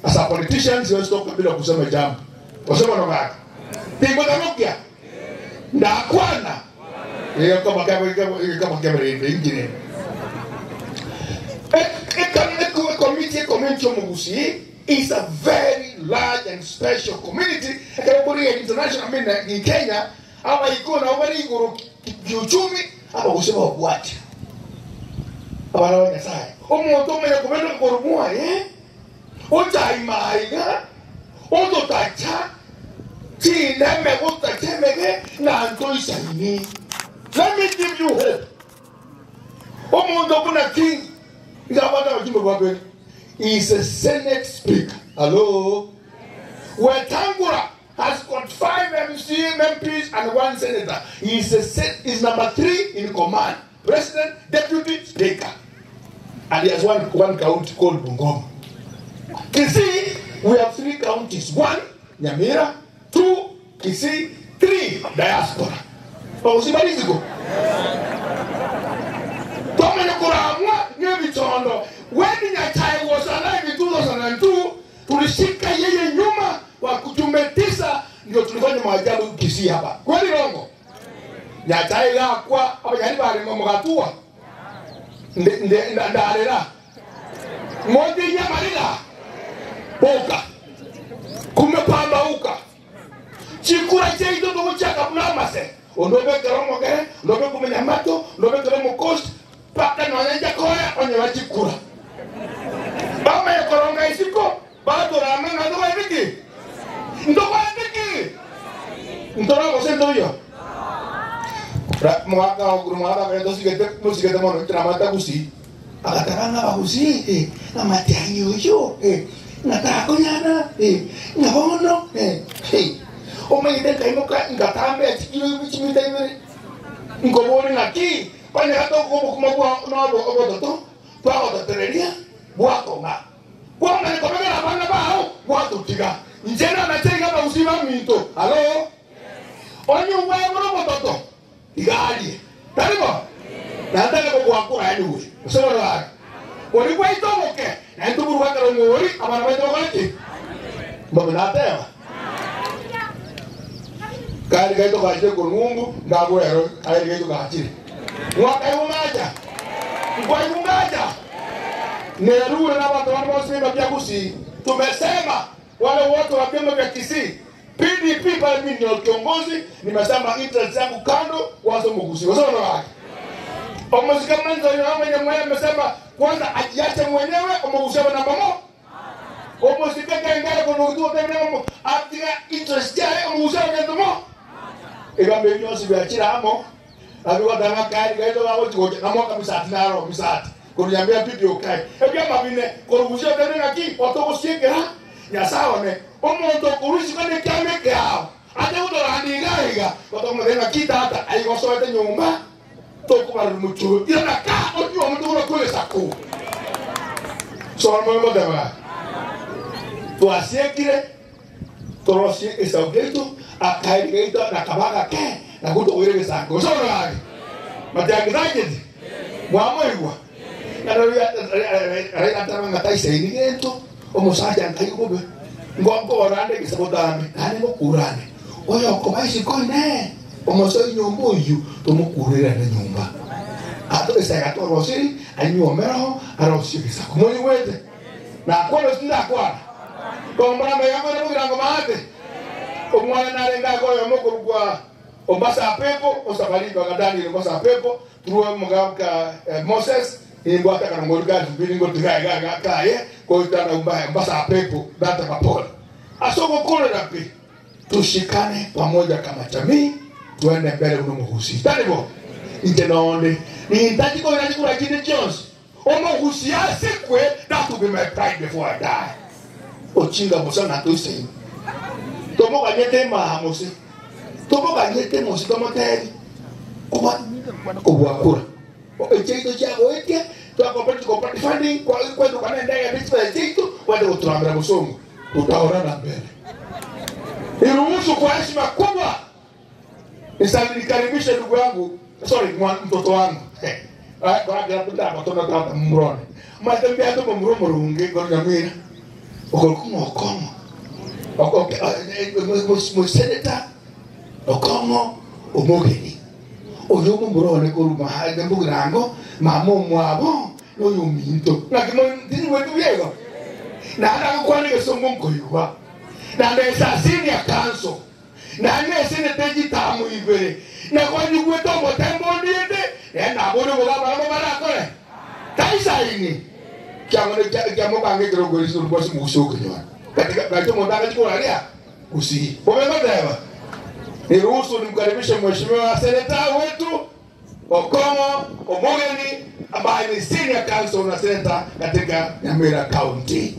As a politician siwezi toka bila kusema jambo. Gose bono gaki? Tingotamokia? Ndakwana? Egekoma egekoma kiaberende inki rende? Ecommunity ecommunity omogusii is a very large and special community ekero okorigereria international I mean in Kenya abaikoo nabo bare igoro kiuchumi abagusii bababwatia abana ba Nyasaye omonto omanya kobenda korwa mwaye Ochaima aiga, ototacha chindeme gotacha emege na ntoisaini. Let me give you hope. Omonto buna King iga abwate abachumba babere. He is a Senate Speaker. Hello? Wetangula has got 5 MC, MPs and one senator. He is a, is number 3 in command. President, Deputy, Speaker. And he has one, one county called Bungoma. Kisii, we have three counties. One, Nyamira. Two, Kisii. Three, diaspora. Osimaliziko. Tomene kuramwa ngebichondo. When Nyachae was alive in 2002, tulishika yeye nyuma kwa kutume tisa ndio tulifanya maajabu Kisii hapa. Kweli rongo? Nyachae gakwa abanyani bari mugatua. Ndarera. Moja nyamarira. Boka. Kumepambauka. Chikura chaito togochaka buna amase. Ondobekere omogere, ondobeke omenyamato, ondobekere omokosi, paka nonya njakoya onye bachikura. Bamanye koronga isiko, batorama ng'a ntobaete ki? Ntobaete ki? Ntore gose ntoiyo? Mogaka oguru mwaba akare tosigete mosigete mono inche namanyete gusii. Agateba ng'a abagusii eh, ng'a matiang'i oyio eh, ng'a takonyara eh, ng'a bono eh, hey. Omanyete nkaimoka ngatambea chikilo chimita ibere nkoboria ng'aki onye gatoka obokima bwa nobo obototo twagototereria bwakong'a kwamanya kobegera abana bao gwatotiga inche nanache iga abagusii baminto halo onye obwabora obototo Iga arie, tari bo? Natake kogwakora anyway, gose bono gaki. Oria gwaita oboke, naintwe toborwa ekero ng'ori abana baito bakore ki? Mbobe nateba. Kari gaito gachire korwa ng'umbu, ngagwa ero kaeri gaito gachire. Mwakaigwa ngacha? Nkwaigwa ngacha? Nerure nabanto bande bonsi b'ebiama bia Gusii, tumesema wale wote wa vyama vya Kisii PDP pale mimi ndio kiongozi, nimesema interest yangu kando, kwanza mugusi. Wasema na wake. Omosika manzo yo mwenye mwenye amesema kwanza ajiache mwenyewe omogusia na namba mo. Omosika kengere kono utu temne mo atiga interest yae omogusia na mo. Egambe byonsi byachira amo. Abiwa kari gaito gago gocha na mwaka misati naro misati. Korunyambia pipi okai. Ebyama bine korugusia temne ngaki otogosiekera. Nyasae one, omonto okorua isiko nekiama ekeao, ache gotoranda iga iga, gotokomotebia ng'aki tata aye gosoete nyomba, tokobarora mochie irana ka onywe omonto buna kw'egesaku. Soma moyo ngoteba gaki, twasiekire torosie egesaku giaito, akaeri gaito nakaba agake, nakwo tokoira egesaku. Gose bono gaki, matiang'i tacheti, mwamoigwa? Raila ateba ng'a taisaini gento, Omosacha nkaigwa bobe, ngokora ande gese botambe, naende ngokura ande. Oyokoba isiko inee, omosoi nyomba oyio, tomokurere ande nyomba. Ato esega torosiri, anyuome roho, arosie egesaku. Moigwete? Nakwana gose tindakwana? Kombora amaiga ngoira bogirango maate. Omwana narenge ake oyomo okorokwa Ombasa Apepo, osabari baka Daniel Ombasa Apepo, Through omogaka Moses, nimbwate akarongori ka Jubili ngotiga iga iga kaye, goika na mbaye mbasa apepo nateba pole. Ase ogokorera pi, tushikane pamoja kama jamii, tuende mbele buna omogusii. Tari bo? Inche nonde nintachi koira chikura chinde chionsi, omogusii asikwe, that will be my pride before I die. Ochinga bosa natoisaine. Tomoganyete emaha mose, tomoganyete mose tomotebi. Kobua kura echiaito chiagoetia twakombera chikompani funding kwaeduka na endege ende chibesa chiaito kwende goturambera bosongo tutaonana mbele iruhusu kwa heshima kubwa nikaribishe ndugu yangu sorry mtoto wangu korakera tundamotona tata murone matembea tomo muro murunge kono nyamira Okorokwa ng'a Okong'o. Moseneta Okong'o Omogeni, oyo omomura one korwa Mahali Bogirango, mama omwabo na oyominto. Naki tinyigweti buya igo? Naende agokwana egesongo nkoigwa. Naende ase senior council, naende esenete chitamu ibere, na kwanyigwete omotembe ondiete, naende nabore obobe abarabwo barakore. Taisaini kiang'o kiamobanga ekero okoirisia orokwa ase omogusi okonyora. Katika gacha omonto agachi koraria gusii. Bobe ngoteba, niruhusu nimkaribishe mheshimiwa seneta wetu Okong'o Omogeni ambaye ni senior counsel na senator katika Nyamira County.